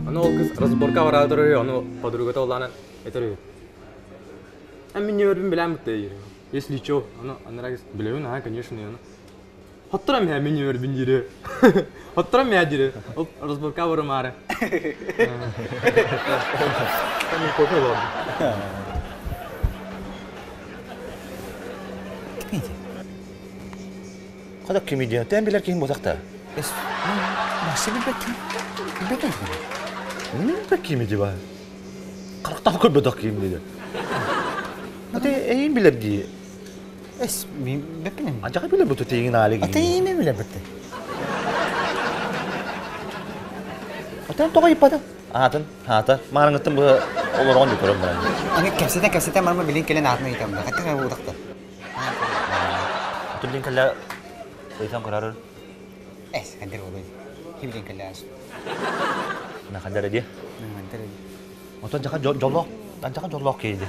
Аны ол кыз разборка бараары турар ону подругата оллаанан этэр үһү. А мин нөөрбүн билээн бутта диир. Если чё, аны анараа билэбин, а, конечно, аны. Хоттурам мэ мин нөөрбүн диир. Хоттурам мэ диир. Ол разборка барымаары. Мен кофе олордум. Хата кимий Тэн билэр киһим буотахта. Эс, Макси билбэккин. Билбэккин. Мин билбэт киһим ити ба. Харахтаах көрбөтөх киһим диде. Аты эйин билэр дии. Эс, мин бэппин. Ажака билэр буту тиигин аали Аты эйин билэр бутты. Атын тоҕо ыйыппата? Аатын, аата. Маарыҥыттан бу олорон да көрөн баран. Аны кэпсэтэ кэпсэтэ марма билин кэлэн аатын ыйытам да. Хаттан уутахта. Отун кэллэ ыйтан көрөр. Эс, хандыр болой. Хибилин кэллэ ас. На хандыр ди. Хандыр ди. Отон жака жоллоох, жака жоллоох кейди.